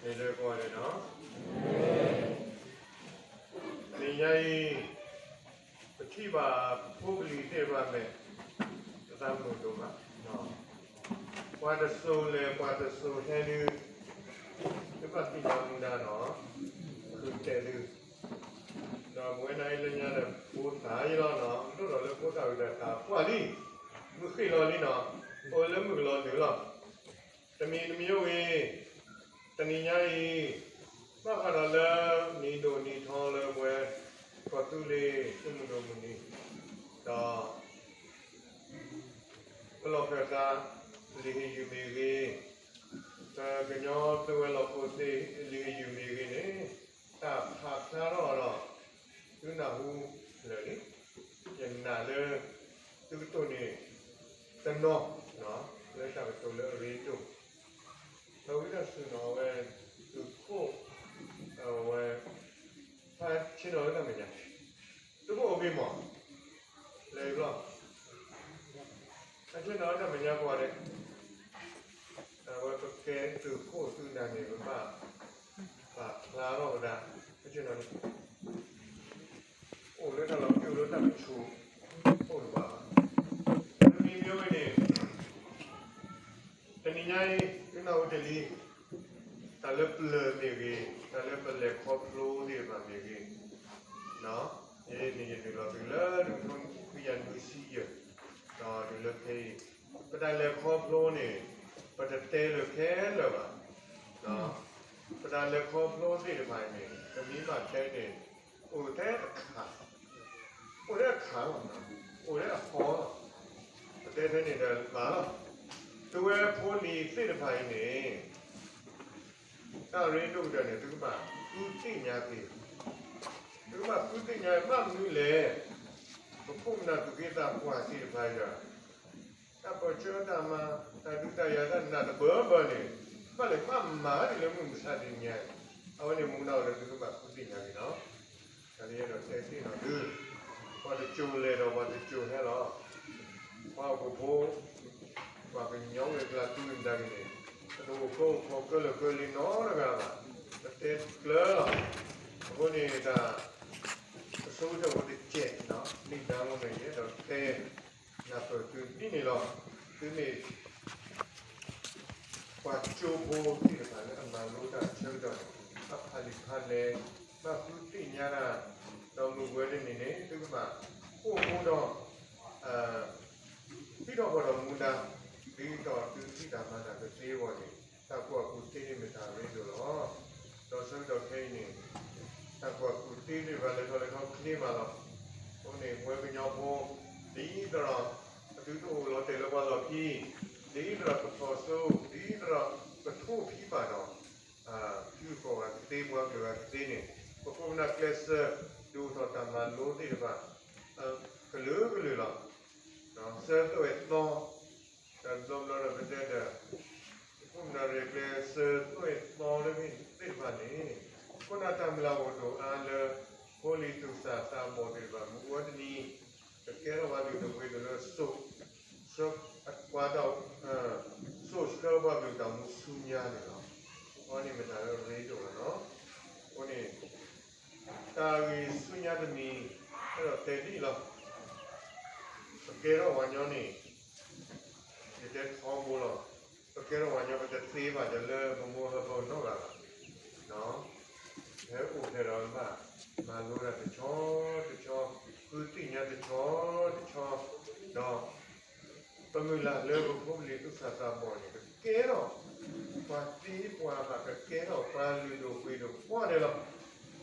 လၢကီၢ်န့ၣ်လီၤ. တနံၤညါအံၤ ပထံၣ်ဘၣ်ဖိပလံၤသ့ၣ်တဖၣ်မဲာ် ပသးမုာ်ဒိၣ်မး, ပှၤတစိၤလဲၤ ပှၤတစိၤဟဲဒုး သုဘၣ်သ့ၣ်ညါမူဒါဒီး ဃုတဲသု, ဒီးပဝဲဒၣ်အံၤလၢညါဒီး ဖိသၣ်အံၤလီၤနီၤ, ဒိၣ်ထီၣ်လၢဖိသၣ်ဝံၤဒီး သးပှၢ်လံ, မုၢ်ဃ့ၢ်လီၤလံနီၤ, အိၣ်လၢမုၢ်ကလီၤနုာ်လီၤ. တမံၤတမံၤအိၣ်ဂ့ၤ, တနံၤညါအံၤ ဘၣ်ဃးဒီးလၢ နံၤဒိၣ်နံၤထီလၢပဝဲ ကီၢ်သူလ့ၤ သုးမုၢ်ဒိၣ်မုၢ်နံၤ, ဒီး ပလီၢ်ခၢၣ်သး လံာ်ဟ့ၣ်ယုၢ်မ့ၢ်ဂ့ၤ, ပကညီသုးဝဲၤလီၢ်ခိၣ်သ့ၣ် လံာ်ဟ့ၣ်ယုၢ်မ့ၢ်ဂ့ၤန့ၣ် တၢ်ဖးဖျါထီၣ်ဒီး သုနၢ်ဟူလၢာ်လံ, ယနာ်လၢ သုကတိၢ်န့ၢ် တနီၤ လၢတၢ်ကတိၤလၢအရ့ဒိၣ်, ဒီးဝံသးစူၤနီၤ အဝဲ သုးခိၣ် အဝဲ ဖးဆ့ၣ်နီၤလၢတၢ်မဲာ်ညါ, သုးခိၣ်အိၣ်ဘ့ၣ်မး လဲၤဘျီ, ဖးဆ့ၣ်နီၤလၢတၢ်မဲာ်ညါပှၤဒဲး, အဝဲပကဲသုးခိၣ်သုးနၢ်န့ၣ် ပဘၣ် ပာ်ဖျါထီၣ်ဝဲဒၣ် ဖးဆ့ၣ်နီၤန့ၣ် အိၣ်လၢတၢ်လီၢ်ခံ အိၣ်လၢတၢ်ကဆူး အိၣ်တဘၣ်ဘၣ်. တမံၤမ့ၢ်ဝဲန့ၣ် တနံၤညါအံၤ သုနၢ်ဟူတ့ၢ်လံ တၢ်လၢပျၢၤမ့ၢ်ဂ့ၤ, တၢ်လၢပလဲၤခီဖျိသ့ၣ်တဖၣ်မ့ၢ်ဂ့ၤ, ယန့ၣ်ယနုာ်လီၤသုလၢ တကထိခွံကယၤနွံဆံယဲၢ်, ဒီးတုၤလၢခဲအံၤ ပတၢ်လဲၤခီဖျိန့ၣ် ပတတဲလၢၤခဲလၢာ်ဘၣ်. ပတၢ်လဲၤခီဖျိသ့ၣ်တဖၣ်အံၤန့ၣ် ပမ့ၢ်ဘၣ်တဲန့ၣ် အိၣ်ထဲတခါ, အိၣ်ထဲတခါလီၤ, အိၣ်ထဲအဖီလီၤ. ပတဲထဲန့ၣ်ဒီးဘၣ်လီၤ. သုဝဲဖိလံၤသ့ၣ်တဖၣ်အံၤန့ၣ် တၢ်ရ့ဒိၣ်ကတၢၢ်န့ၣ် သုကဘၣ်ဃုသ့ၣ်ညါက့ၤ, သုကဘၣ်ဃုသ့ၣ်ညါ ဘၣ်မနုၤလဲၣ်, ပခိၣ်ပနၢ်သူၣ်က့သးပှၢ်သ့ၣ်တဖၣ်အံၤဒီး တၢ်ပၢၢ်ဆၢတၢ်မၤ တၢ်ဒုးတၢ်ယၤတၢ်နာ်တဘၢဘၢန့ၣ် ဘၣ်လဲၤဘၣ်မၤဒ်လၢမုၢ်မဆါတနံၤညါ, အဝဲန့ၣ်မူဒါအိၣ်လၢသုကဘၣ်ဃုသ့ၣ်ညါက့ၤလီၤ. တၢ်န့ၣ်အဲၣ်ဒိးတဲသ့ၣ်နီၤသု, ပှၤတစိၤလဲၤဒီးပှၤတစိၤဟဲလီၤ. ပှၤဟီၣ်ခိၣ်ဖိ ပှၤကညီဝဲၢ်ကျါသုမတၤဂ့ၤန့ၣ် ပတအိၣ်ကၢအိၣ်ခီကၢလၢာ်ကၢလံနီတဂၤဘၣ်, ပတဲကျၢၤလီၤ. အဃိန့ၣ်တၢ် ပဆိကတၢၢ်ဖိတကဲး လံာ်ဒၢမ့ၢ်ယဲဒီးတဲ နၢ်ပၢၢ်သုဒ်န့ၣ်လီၤ. သုမ့ၢ် ပှၤကၠိဖိသ့ၣ်တဖၣ်လၢအမၤလိတၢ်ဆၢကတီၢ်န့ၣ် ဘၣ်ဖးလံာ်ဖးလဲၢ်, ဘၣ်ဃုသ့ၣ်ညါတၢ်, ဒီးမုၢ်ဝဲတနံၤန့ၣ် သုကဘၣ်အိၣ်မူဒီး ဟံးထီၣ်ပှၤဒီးမူဒါ, ဒ်သိးသုဟံးတၢ်မၤတၢ်ကသ့အဂီၢ်န့ၣ် တၢ်ကူၣ်ဘၣ်ကူၣ်သ့န့ၣ်မ့ၢ်တၢ်ရ့ဒိၣ်လီၤ. ဒီးဆၢကတီၢ်ခဲအံၤန့ၣ် တၢ်ကူၣ်ဘၣ်ကူၣ်သ့သ့ၣ်တဖၣ်လဲၤထီၣ်လဲၤထီၣ်ချ့မးလီၤ. အဃိန့ၣ် ပဝဲကညီဖိ ဒ်သိးဒီး ပသုတအိၣ်လီၤတဲာ်လၢပှၤလီၢ်ခံ, ဒ်သိးဒီးပထီၣ်စိ, ဒ်သိးဒီးပထိၣ်ဖံးဘၣ်ဒီး ထံဂုၤကီၢ်ဂၤကသ့ ပှၤကလုာ်ဂၤကသ့န့ၣ် ပခိၣ်ပနၢ်ကျဲးစၢး ဒုးအိၣ်ထီၣ်တၢ်မၤလိသ့ၣ်တဖၣ် ကလုာ်ကလုာ်လီၤ. စၢၤသွဲၣ်သီ တဘျီဘျီဒီးပတဲဒီး ပခိၣ်ပနၢ်ရဲၣ်ကျဲးစၢၤသွဲၣ်သီလၢမ့ၢ်သ့ၣ်တဖၣ်န့ၣ် ခိၣ်နၢ်တၢ်မုၢ်လၢ်အိၣ်ဒိၣ်အါလၢ ဖိလံၤသူၣ်စၢ်သးဘီၣ်သ့ၣ်တဖၣ် မုၢ်အိၣ်ဝဲတနံၤ ကကဲထီၣ်ပှၤလုၢ်ဒိၣ်ပှ့ၤဒိၣ်လၢစိၤ, ဆှၢပှၤတၢ်, စိၤဆှၢပှၤကလုာ်တၢ်အိၣ်မူဆူညါန့ၣ်လီၤ. အဝဲန့ၣ်မ့ၢ်တၢ်လၢအရ့ဒိၣ်လီၤနီၤ. အဃိန့ၣ် တၢ်ဂ့ၢ်ဆူညါတမံၤ အဲၣ်ဒိးတဲဒ်အံၤလီၤ. ပကဲထီၣ်ပှၤကညီန့ၣ် ယတဲထီဘိလီၤ. ပကဲထီၣ်ပှၤကညီ ပတသ့ဘၣ်ဒီးလၢပမိၢ်ဟၢဖၢနံၣ်ဂၤဘၣ်. ဟဲအိၣ်ဖျဲၣ်ဒီးမး မၤလိတၢ်တဆီတဆီ, ဃုသ့ၣ်ညါတဆီတဆီ, ဒီး ပမုၢ်လၢ်လၢပဖိပလံၤသူၣ်စၢ်သးဘီၣ်န့ၣ် ကကဲထီၣ်ပှၤသ့ပှၤဘၣ်, ကကဲထီၣ်ပှၤလုၢ်ဒိၣ်ပှ့ၤဒိၣ်ကိးဂၤဒဲးလီၤ.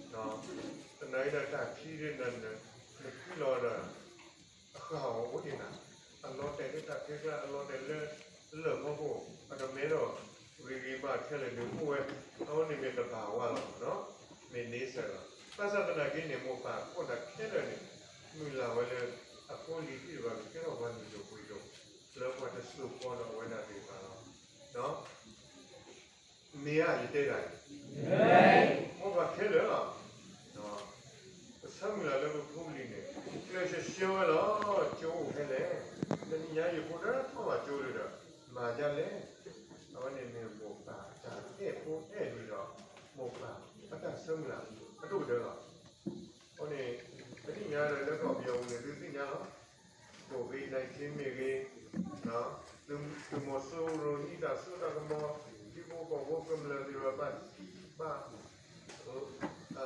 သနာ်က့ဒီးတၢ်ခံဒ်နၤနၤ နဃုလီၤဒီး အဃၢ်အီၤအိၣ်ဒံးနၤ, အလီၤတဲာ်လၢတၢ်ခဲကျါ အလီၤတဲာ်လၢလၢၢ်ဖီခိၣ် အကမဲထီၣ်ဂ့ၤဂ့ၤဘၣ်ခဲလၢာ်န့ၣ်အိၣ်ဝဲ, အဝဲန့ၣ်မ့ၢ်တဘၣ်ဝဲလီၤနီၤ, မ့ၢ်န့ဆၢၣ်လီၤ. ဘၣ်ဆၣ်သနာ်က့န့ၣ် မိၢ်ပၢ်ခိၣ်နၢ်ခဲလၢာ်န့ၣ် မုၢ်လၢ်ဝဲလၢ အဖိလံၤသ့ၣ်တဖၣ်ကကဲထီၣ်ပှၤလုၢ်ဒိၣ်ပှ့ၤဒိၣ် လၢပှၤတစိၢ်ကီဒီးအဝဲဒၣ်သ့ၣ်တဖၣ်လီၤ. မ့ၢ်ဧါ ယတဲဒၣ်အံၤ, မိၢ်ပၢ်ခဲလၢာ်လီၤ. ပဆၢမုၢ်လၢ်လၢပဖိပလံၤန့ၣ် ကျဲးစၢးဆှၢဝဲလီၤ. ကၠိအိၣ်ဖဲလဲၣ်, တနံၤညါယဖိတထီၣ်ဘၣ်ကၠိလၢၤဒီး မၤဒ်လဲၣ်. အဝဲန့ၣ်မ့ၢ်မိၢ်ပၢ်တၢ်အဲၣ်ဖိအဲၣ်လံဒီး အဒိၣ်ကတၢၢ်လီၤ. အဃိန့ၣ် ပသ့ၣ်ညါဒီးလၢကီၢ်ပယီၤပူၤန့ၣ် သုသ့ၣ်ညါလီၤ. COVID nineteen မ့ၢ်ဂ့ၤ, သုးမီၤစိရိၤ ဟံးတၢ်စိတၢ်ကမီၤ, ထံဖိကီၢ်ဖိကမျၢၢ်သ့ၣ်တဖၣ် ဘၣ် ထီဒုၣ်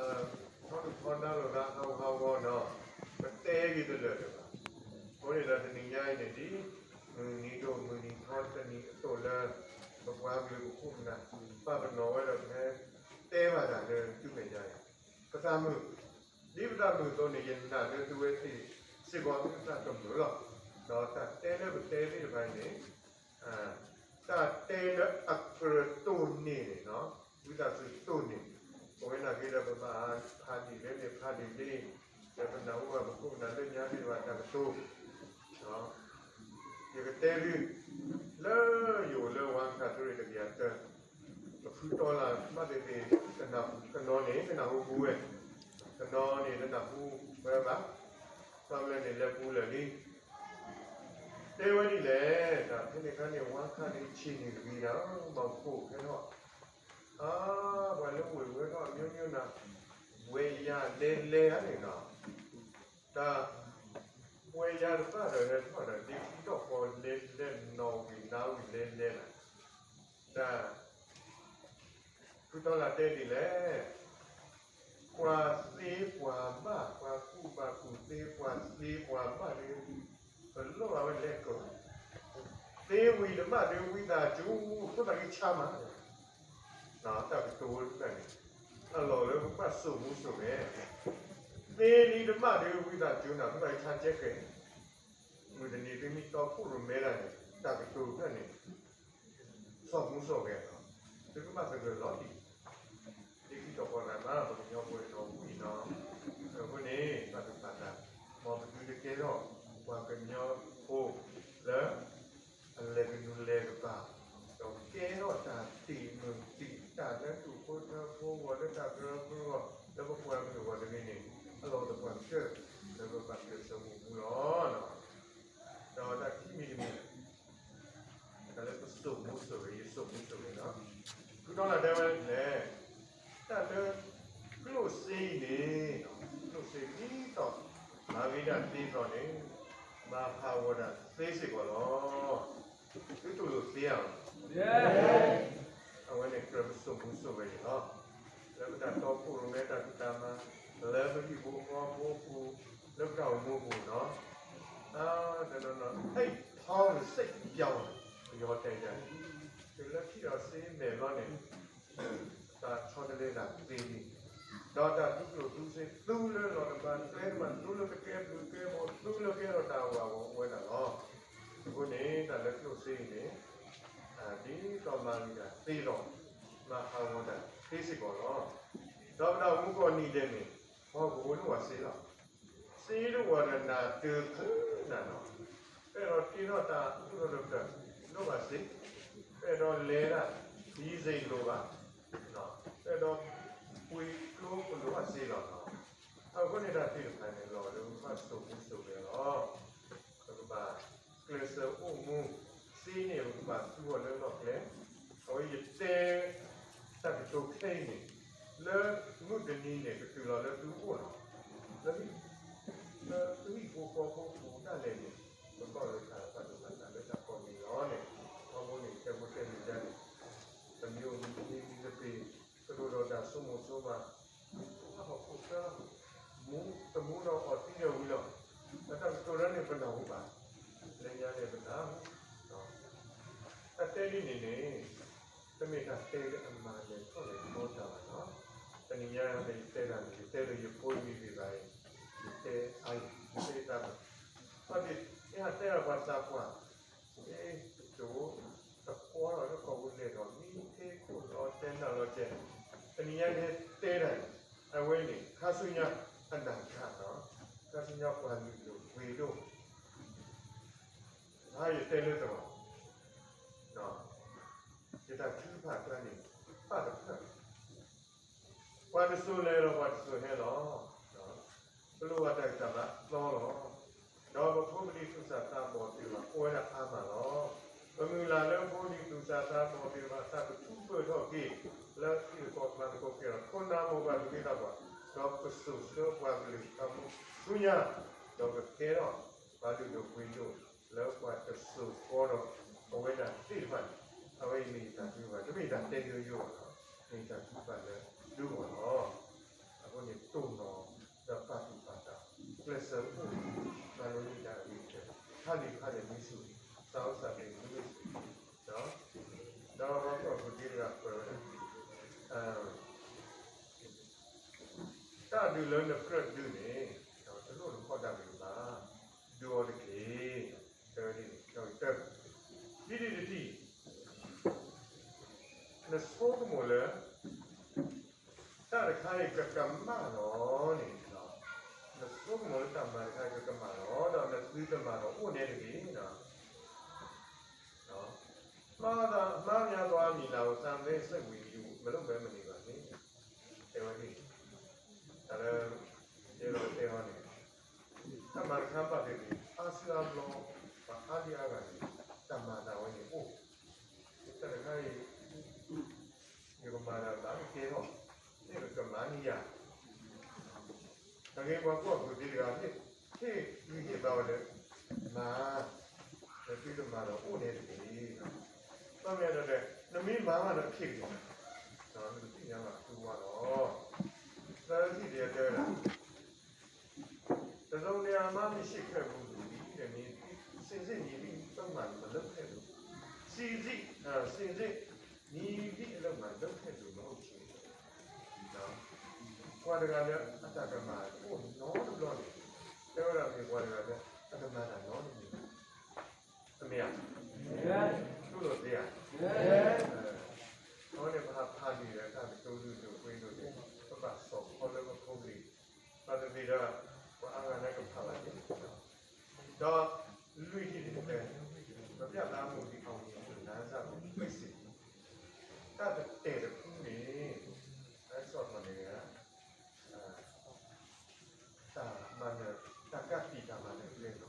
ထီဒါလိာ်သး ဟးဂူာ်ဟးဂီၤနီၤ, ပတဲဂ့ၤတလၢာ်လၢၤဘၣ်. အဃိန့ၣ်ဒီးတနံၤညါအံၤန့ၣ် ဒ်မုၢ်နံၤဒိၣ်မုၢ်နံၤထီတနံၤအသိးလၢ ပပှၤကလုာ်ပခိၣ်ပနၢ် ပာ်ပနီၣ်ဝဲဒီး ပဟဲတဲဘၣ်တၢ်လၢသုမဲာ်ညါအံၤ ပသးမုာ်, ဒ်ပသးမုာ်အသိးန့ၣ် ယနာ်လၢသုဝဲသ့ၣ်စ့ၢ်ကီးသုသးကမုာ်လီၤ. ဒီးတၢ်တဲလၢပတဲသ့ၣ်တဖၣ်အံၤန့ၣ် တၢ်တဲလၢအကြၢးတိၢ်န့ၢ်န့ၣ်, ဝံသးစူၤတိၢ်န့ၢ်, ပဝဲနာ်က့ဒီး ပဘၣ်ဖးဒံးလၢန့ၣ်ဖးဒံးလံ, ဒီးပနၢ်ဟူဘၣ်ပခိၣ်ပနၢ်လၢညါသ့ၣ်တဖၣ်တၢ်ကတိၤ, ယကတဲသု လၢယအိၣ်လၢဝါခၣ်ထူရ့ၣ်တကယၤတၢ ပဖုတီလၢ်မ့ၢ်သ့ၣ်သ့ၣ် တနီၤန့ၣ် ကနၢ်ဟူဝဲ, တနီၤန့ၣ် တနၢ်ဟူဝဲဘၣ်, ဘၣ်မနုၤလဲၣ်န့ၣ် လဲၤပူၤလၢာ်လံ တဲဝဲဒ်လဲၣ်, တၢ်ဖဲန့ၣ်အခါန့ၣ် ဝါခၣ်န့ၣ်ဆံးန့ၢ်ဂ့ၤဒၣ် မၤခိၣ်ခဲထီၣ်, အါ ပှၤလၢအိၣ်ဝဲထီၣ် မျိုးမျိုးနၤ, ဝဲယၤလဲၤလဲၤဧါန့ၣ်နီၤ, တၢ် ဝဲယၤတဖၣ်ဒီးဟဲထီၣ်ဒီး ဒ့ခံထီၣ်ဃီလဲၤလဲၤ နီၣ်ဝံၤနၤဝံၤလဲၤလဲၤလၢ တၢ် ဖုတီလၢ်တဲဒ်လဲၣ်, ပှၤသ့ပှၤဘၣ်, ပှၤကူၣ်ဘၣ်ကူၣ်သ့, ပှၤသ့ပှၤဘၣ်န့ၣ် ပလိၣ်ဘၣ်ဝဲလဲၤကီၢ်, သ့ဝံၤတဘၣ်ဒီးဝံသးစူၤ ဖိသၣ်ဂံၢ်ဆါမး, တၢ်ကတိၤဝဲတဖၣ်န့ၣ် အလီၢ်လၢပဘၣ်စိာ်မူစိာ်ဂဲၤ, သ့လံတဘၣ်ဒီးဝံသးစူၤန့ၣ် ဖိသၣ်ဂံၢ်ဆါကဲဃဲၤ, မုၢ်တနံၤသုမ့ၢ်တီခိၣ်ရိၣ်မဲဒၣ်န့ၣ် တၢ်ကတိၤတဖၣ်န့ၣ် စိာ်မူစိာ်ဂဲၤလီၤ, သုကဘၣ်သဂၢၢ်လီၤတံၢ် ဒ်ခံတီၤဃီသးမး ပှၤကညီဖိတနီၤဝံၤနီၤ, အဃိန့ၣ် ဘၣ်သ့ၣ်သ့ၣ် မ်ပသုတကဲထီၣ် ပှၤကညီဖိလၢ အလဲၤကနူၤလဲၤကပၤ, ဒီးကဲထီၣ်တၢ်တ့ၢ်မုၢ်တ့ၢ်တၢ်လၢဒူၣ်ဖိထၢဖိအဂီၢ် လၢတၢ်ကရၢကရိအဂီၢ် လၢပပှၤကလုာ်အဂီၢ်တဂ့ၤန့ၣ် အလီၢ်အိၣ်သပှၢ်ကတၢၢ် လၢပဘၣ်ကျဲးစၢးမူမူလီၤ. ဒီးတၢ်ခံမံၤတမံၤ တၢ်လၢပစိာ်မူစိာ်ဂဲၤ ယစိာ်မူစိာ်ဂဲၤလီၤ. ဖုတီလၢ်တဲဝဲလဲၣ်, တၢ်လၢ ကျိၣ်စ့အံၤန့ၣ်, ကျိၣ်စ့ဒ်သိး မၤဂ့ၤဒၣ်သ့သိးန့ၣ် မၤဟးဂီၤဒၣ်သ့စ့ၢ်ကီးလီၤ. သုတူၢ်လိာ်သ့ဧါ, အဝဲန့ၣ်ကြၢးပစိာ်မူစိာ်ဂဲၤန့ၣ်လီၤ. လၢပတၢ်တီခိၣ်ရိၣ်မဲတၢ်ဖံးတၢ်မၤ, လၢပဟံၣ်ဖိဃီဖိအပူၤ, လၢပတၢ်အိၣ်မူအပူၤနီၤ, တနီၤနီၤ အိတ်ဟောင်းစိတ်ပျောက် ပယီၤတဲယၤန့ၣ်, တုၤလၢထံၣ်ဒီးစ့မဲာ်ဘျီန့ၣ် တၢ်ဆီတလဲသးသ့လံ, ဒီးတၢ်သူကျိၣ်သူစ့ သူလၢလီၤတဘၣ် ကျဲတဘၣ် သူလၢကကဲဘျုးကဲဖှိၣ် သူလၢကဲထီၣ်တၢ်အဂီၢ်အဝဲဒၣ်လီၤ. အဃိန့ၣ် တၢ်လၢကျိၣ်စ့အံၤန့ၣ် ဒ်သိးမၤဂ့ၤဒၣ်သ့လီၤ, မၤဟးဂီၤဒၣ်သ့စ့ၢ်ကီးလီၤ. ဒီးပတၢ်အိၣ်မူကိးနံၤဒဲးန့ၣ် ပှၤကအိၣ်လၢပှၤစ့လီၤ. စ့တအိၣ်ဒီးနၤတချုးနၤနီၤ, ပအဲၣ်ဒိးတ့ထီၣ်တၢ်အိၣ်ထီၣ်တဖျၢၣ် လိၣ်ဘၣ်စ့, ပအဲၣ်ဒိးလဲၤဒၣ် ယံၤစ့လိၣ်ဘၣ်, ပအဲၣ်ဒိးပှ့ၤကျိပလိၣ်ဘၣ်စ့လီၤနီၤ. အဃိန့ၣ်တၢ်သ့ၣ်တဖၣ်န့ၣ် လီၤလၢပဘၣ်စိာ်မူစိာ်ဂဲၤလီၤ. ပကဘၣ်ကျဲးစၢးအိၣ်မူ, စ့န့ၣ် ပကဘၣ်သူအီၤလၢလီၢ်ကျဲ, အဝဲယတဲ တၢ်ကတိၤခဲအံၤန့ၣ် လၢမုၢ်တနံၤန့ၣ် ကတုၤလီၤလၢသုအိၣ်လီၤ. လၢ လၢသုဟံၣ်ဖိဃီဖိပူၤဒၣ်လဲာ်န့ၣ် ပဘၣ်အိၣ်ဒီးတၢ်ဘၣ်ဒိဘၣ်ထံးလၢတၢ်ကိးမံၤလီၤန့ၣ်, ထီဘိန့ၣ် တဲဖိတဲလံၤဒၣ်န့ၣ် ပမ့ၢ်အိၣ်မူမ့ၢ်မံသပ့ၤ ကဒိၣ်ဒီးတၢ်ဆိကမိၣ်ဆိကမး ဟးဟီၣ်ခိၣ်သၢ မူတမူဒီးအီၣ်သံဒီးဝံၤလီၤ. တၢ်ကတိၤလၢန့ၣ်ပနၢ်ဟူဘၣ်, လၢညါန့ၣ်ပနၢ်ဟူ တၢ်တဲဒ်န့ၣ်န့ၣ် တမ့ၢ်တၢ်တဲလၢအမၤလဲၤထီၣ်လဲၤထီတၢ်ဘၣ်နီၤ. တနံၤညါန့ၣ် ယတဲတၢ်န့ၣ် ယတဲလၢယဖိယလံၤဘၣ်အံၤ, ယတဲအါအံၤ ယတဲတၢ် ဘၣ်သ့ၣ် ယဟးတဲဒီးပှၤသးပှၢ် အ့ တကိး တကွီလီၤလၢကီၢ်ပူၤလဲၤဒီး မံခ့ခိၣ်လီၤတဲနၢ်လီၤတဲ, တနံၤညါန့ၣ်တဲတၢ်န့ၣ် အဝဲန့ၣ် ခါဆူညါအနၢ်ကၢ်နီၤ, ခါဆူညါပှၤလုၢ်ဒိၣ်ပှ့ၤဒိၣ် ဟါယတဲလၢတဂီၢ် ယတၢ်ထုကဖၣ်ကျါန့ၣ် ပၣ်တဖျၢၣ် ပှၤတစိၤလဲၤလီၤ ပှၤတစိၤဟဲလီၤ, ပလိၣ်ဘၣ်တၢ်ဂံၢ်တၢ်ဘါအသီလီၤ. ဒီးပဖိပလံၤသူၣ်စၢ်သးဘီၣ်သ့ၣ်တဖၣ် အိၣ်ဝဲဒၣ်အါမးလီၤ. ပ ပမုၢ်လၢ်လၢဖိလံၤသူၣ်စၢ်သးဘီၣ်သ့ၣ်တဖၣ် တၢ်ကထူးပၢၢ်ထီၣ်က့ၤ လၢထံကီၢ်ပှၤသကိးကဲထီၣ် ခိၣ်နၢ်မိၢ်ပှၢ်သူၣ်က့သးပှၢ်, ဒီးကစိာ်ဆှၢပှၤကလုာ်အသးဆူညါ, ဒီးကကဲထီၣ်ပှၤလုၢ်ဒိၣ်ပှ့ၤဒိၣ် လၢပှၤတစိာ်ဃီဒီးအဝဲဒၣ်သ့ၣ်တဖၣ်န့ၣ်, အဝဲအံၤမ့ၢ်ယတၢ်ထုကဖၣ်, တမ့ၢ်ယတၢ်တဲယိယိဘၣ်, မ့ၢ်ယတၢ်ထုကဖၣ်လၢဒုးဂီၢ်လီၤ. အဃိန့ၣ် တိၢ်နီၣ်ဒီးပာ်သူၣ်ပာ်သး, ကျဲးစၢးအိၣ်မၤလိန့ၢ်တၢ်အဂ့ၤကတၢၢ်, ဖးလံာ်ဖးလဲၢ်မ့ၢ်ဆူၣ်, သးအိၣ်ဆးသ့ၣ်မ့ၢ်ဆူၣ်, ဒီးပှၤကူၣ်ဘၣ်ကူၣ်သ့တဂၤကွဲးဝဲဒၣ်, တၢ်ဒုးလၢနကြၢးဒုးန့ၣ်, တလိၣ်နခီၣ်တၢ်ဂ့ၤဘၣ်, ဒုးအီၤတက့ၢ်, တၢ်ဂ့ၢ်တၢ်, ဒ်တထံၣ် နဆိကမိၣ်လၢ တၢ်တခါအံၤကကမၣ်လီၤန့ၣ်, နဆိကမိၣ်လၢတၢ်မၤတခါအံၤကကမၣ်လီၤ, ဒီးနသုတမၤဒီးအိၣ်နဲတဂ့ၤ, မၤသးမၤမၤပှၤမံၤလၢ်ဧိၤ သးသ့စဲးဝံၤ မ့ၢ်တအိၣ်ဘၣ်မနုၤဘၣ်န့ၣ်, တဲဝဲဒ်, တၢ်လၢ တဲလီၤတဲအီၤန့ၣ် တၢ်မၤတခါဘၣ်သ့ၣ်သ့ၣ် အါစုအါဘျီ ပှၤအါဒံအါဂၤန့ၣ် တၢ်မၤတၢ်ဝဲန့ၣ်အိၣ်, တၢ်တခါအံၤ ယကမၤတၢ်ဘၣ်ကဲထီၣ်, မ့ၢ်ကမၤန့ၢ်ယၤ, တၢ်ဂ့ၢ်ပှၤကူၣ်ဘၣ်ကူၣ်သ့တဂၤ ဟ့ၣ်ဂံၢ်ဟ့ၣ်ဘါဝဲလၢ မၤ, နသုတမၤဒီးအိၣ်န့ၣ်တက့ၢ်, ဘၣ်မနုၤလဲၣ်, နမ့ၢ်မၤဘၣ်ဒီးခဲကနံၣ်, နကသ့ၣ်ညါဘၣ်အသူဝါလီၤ, သၢထံၣ်တယၤတဲဝဲဒၣ် တစ်စုံတစ်ရာ မီးမရှိခဲ့ဘူး လူကြီးတဲ့ မင်းသည် စင်စစ် မည်သည့်အလုပ်မှ မလုပ်ခဲ့ဘူး။ စင်စစ် စင်စစ် မည်သည့်အလုပ်မှ လုပ်ခဲ့သူ မဟုတ်ချင် ပှၤတဂၤလၢအတၢ်ကမၣ်အိၣ်နီတဘျီန့ၣ်, တဲဝဲဒၣ်မ့ၢ်ပှၤတဂၤလၢ အတမၤတၢ်နီတမံၤဘၣ်. အမ့ၢ်ဧါ, သိၣ်လိသ့ဧါ, အဝဲန့ၣ် ပဟးဖးန့ၣ်ဒီး တၢ်ကတိၤဒုးဒိၣ်ပှ့ၤဒိၣ်န့ၣ် ပဘၣ်စိာ်ခီလၢပဖိပလံၤ ဘၣ်သ့ၣ်သ့ၣ်ဒီး ပှၤအါဂၤလၢကဖးဘၣ်န့ၣ်, ဒီးလွံၢ်ထံၣ်တဖျၢၣ်, ပပြသးမူဒီး အောင်မြင်မှုလမ်းစကို ပိတ်ဆို့ တၢ်တတဲာ်တဖုန့ၣ် အစီၣ်ထီၣ်န့ၣ် တၢ်မၤနၢၤ တၢ်ကးတံာ်တၢ်မၤနၢၤကျဲလီၤ.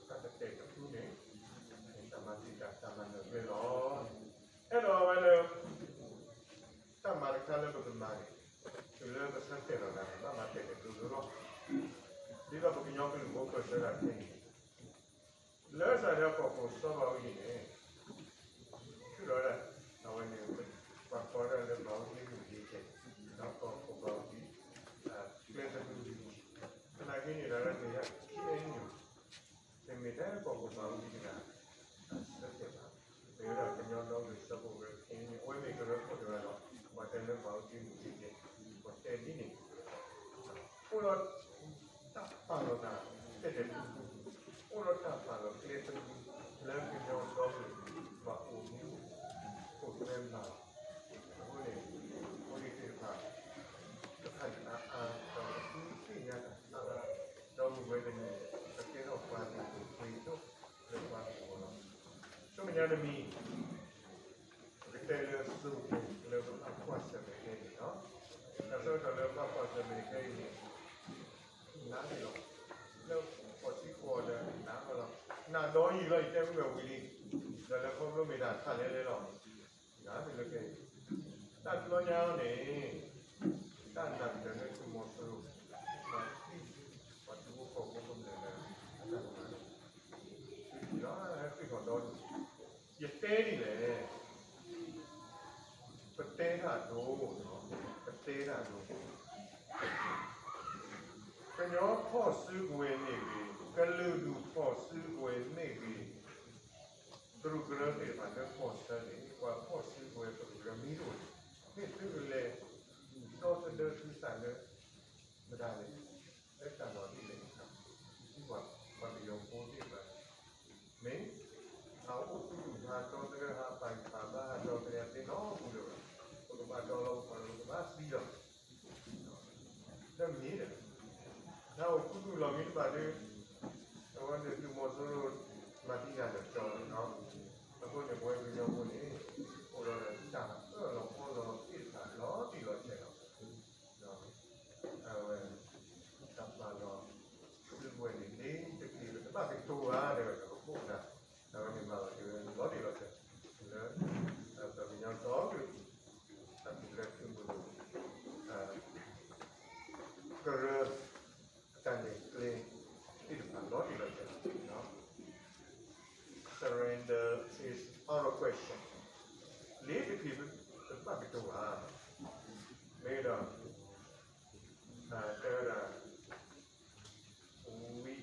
တၢ်တတဲာ်တဖုန့ၣ် တၢ်မၤတံာ်တၢ်မၤနၢၤကျဲလီၤ. အဲၣ်ဒိးဝဲလၢ တၢ်မၤတခါလၢပကမၤန့ၣ် တုၤလၢပဆၢတဲာ်လီၤသးန့ၣ် ဘၣ်မၤတဲာ်တဲာ်ဒိၣ်ဒိၣ်လီၤ. ဒ်သိးပကညီကလုာ်ဖိပၢၢ်ဆၢတၢ်ခဲအံၤန့ၣ် လၢစးထီၣ်ကီၢ်ခိၣ်စီၤဘးအူကၠံန့ၣ် ထုးထီၣ်ဝဲဒၣ် အဝဲန့ၣ် ပှၤကိးဒၣ်လၢဘးအူကၠံမုၢ်ကၠံကဲး ဒီးကီၢ်ခိၣ်ဘးအူကၠံ ကျဲသနူ သနာ်က့န့ၣ်ဒီး မ့ၢ်ဒၣ် KNU တမ့ၢ်ထဲကီၢ်ခိၣ်ဘးအူကၠံတဂၤ အဆၢတဲာ်ဘၣ် မ့ၢ်ဝဲဒၣ်ကညီဒီကလုာ်စၢဖှိၣ်ကရၢ KNU အဝဲမ့ၢ်ကရၢခိၣ်တဂၤဒီး ပှၤတဲလၢဘးအူကၠံမုၢ်ကၠံကဲး ပှၤတဲဒ်န့ၣ် အိၣ်ဒီး တၢ်ပာ်လီၤသး တဲာ်တဲာ်ဖုဖု အိၣ်ဒီးတၢ်ပာ်လီၤကျဲသနူ လၢကညီဒီကလုာ် ဘၣ်အိၣ်မူ အိၣ်ထွဲမၤလီၤ. အဃိန့ၣ် ဖိလံၤသ့ၣ်တဖၣ် တဖၣ်န့ၣ်အါအါ ဒီးပသူသ့ၣ်ညါတၢ်အါအါ ဒီးမုၢ်ဝဲတနံၤ ပကဲထီၣ်ပှၤလုၢ်ဒိၣ်ပှ့ၤဒိၣ်လၢပှၤကဝီၤလီၤ. ဆူမဲာ်ညါတမံၤ ပကတဲလၢအစိၤလၢပဘၣ်ကွၢ်ဆၢၣ်မဲာ်ခဲအံၤန့ၣ်လီၤ. တၢ်ဆၢကတီၢ်လၢပဘၣ်ကွၢ်ဆၢၣ်မဲာ်ခဲအံၤန့ၣ် နးန့ၣ်လီၤ. လၢဖီၣ်ဆံဃီလၢနးလီၤ. နးဒီးယံာ်လီၤ ယတဲဝံၤဝဲဝံၤလံ. ဒီးလၢခီဖျိမ့ၢ်တၢ်ခါလဲၣ်လဲၣ်လီၤ. နးန့ၣ်လၢခဲအံၤ တၢ်တဘျီညါန့ၣ် တၢ်နၢ်ပၢၢ်လၢသုးမီၤစိရိၤ မၤသံ ပှၤထူဖိကီၢ်ဖိကမျၢၢ်လၢ အတၢ်ကမၣ်လီၤ. လၢဃ့ၢ်ထီၣ်ဒီး ယတဲဒ်လဲၣ်, ပတဲတၢ်ဒိၣ်, ပတဲတၢ်ဒိၣ်, ကညီဖီၣ်စုကဝဲၤမ့ၢ်ဂ့ၤ, ကလုာ်ဒူၣ်ဖီၣ်စုကဝဲၤမ့ၢ်ဂ့ၤ, ကရူၢ်ကရၢသ့ၣ်တဖၣ်လၢကီၢ်ဆၢန့ၣ် ပှၤဖီၣ်စုကဝဲၤကရူၢ်ကရၢမ့ၢ်တအိၣ်န့ၣ် မ့ၢ်သုကလဲၤ ဒီသဒၢသုသးလၢ မတၤလဲၣ်, လၢတၢ်လီၢ်ဒ်လဲၣ်, ပှၤကညီဖိသ့ၣ်တဖၣ် မ့ၢ် ဟးအိၣ်ခူသူၣ်ဟးဒီသဒၢ ဟးပာ်ဂံၢ်ပာ်ဘါ ဟးဒီသဒၢသ့နီတပူၤလၢၤဘၣ်. ပကဘၣ်ဒီလီၤပပှၤလီၤ ပကဘၣ်သံလီၤ. လၢမ့ၢ်ဒီး နအိၣ်ခူသူၣ်လီၤမ့ၢ်တဘၣ်ဒီး အဝဲန့ၣ်သုးမီၤစိရိၤ မၤသံနၤလၢာ်ကၠီလီၤ. အဃိန့ၣ် ပဝဲကညီဖိန့ၣ် အိၣ်ဒီးတၢ်အၢၣ်လီၤအီလီၤသ့ၣ်တဖၣ်လီၤတံၢ်လီၤဆဲးလီၤ. အဝဲ တၢ်ပာ်လီၤ သုးကဝဲၤန့ၣ် လ့တက့ၢ်လၢတဘၣ်ကတိၤဧါ တဲဝဲဒီး ပခိၣ်ပနၢ် အဝဲန့ၣ်မၤလီၤတဲဝဲ လ့ၤတဖံးတဘၣ်ကတိၤဘၣ်, မ့ၢ်ဒီး တဲဝဲဒၣ် we,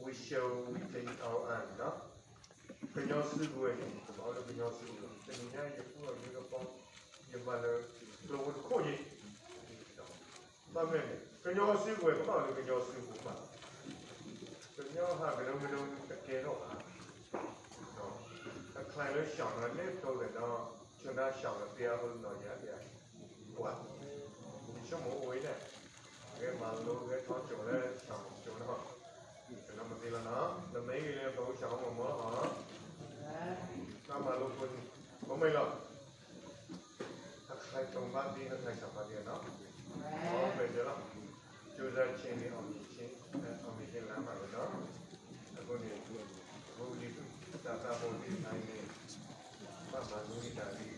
we show we take our own နီၤ, ကညီစုကဝဲၤန့ၣ် ကဘၣ်အိၣ်လၢကညီစုကဝဲၤ, တနံၤညါယကူၣ်အီၤလၢကပီၤ, ယမၤလၢ ကျိဖိတခိၣ်ယံၤ ဘၣ်မနုၤန့ၣ် ကညီစုကဝဲၤကဘၣ်အိၣ်လၢကညီစုပူၤဘၣ်, ကညီဟးကဒိကဒိတကဲထီၣ်ဘၣ်, အချါလၢ ရှောင် လၢလဲၤတိၤလဲၤဒီး ဆိနၢ် ရှောင် လၢပျၢ်အီၤလၢနီၢ်ယၤပျၢ်, ပှၤ ယဆိကမိၣ်အိၣ်ဝဲန့ၣ်, ဂဲၤမၤလိဂဲၤထီၣ်ကၠိၤလၢ ရှောင် ကၠိၤနီၤ, ကနီၤမသ့လီၤနီၤ, နမ့ၢ်ဂ့ၤလၢပှၤအိၣ် ရှောင် မၤမီၢ်လီၤဟီ, တၢ်မၤလိဖိန့ၣ် ပမ့ၢ်လီၤ ဟးခါကၠိၤဘၣ်သ့ ဟးခါကၠိၤဘၣ်သ့နီၤ, အဝဲပတဲလီၤ, ကြိုးစားခြင်းနှင့် အောင်မြင်ခြင်း, အောင်မြင်ခြင်းလမ်းမှာပဲနော်, အဃိန့ၣ် ဖိလံၤသူၣ် တၢ်သးဖိသ့ၣ်တဖၣ်အံၤန့ၣ် ဘၣ်မၤလိက့ၤတၢ်လံ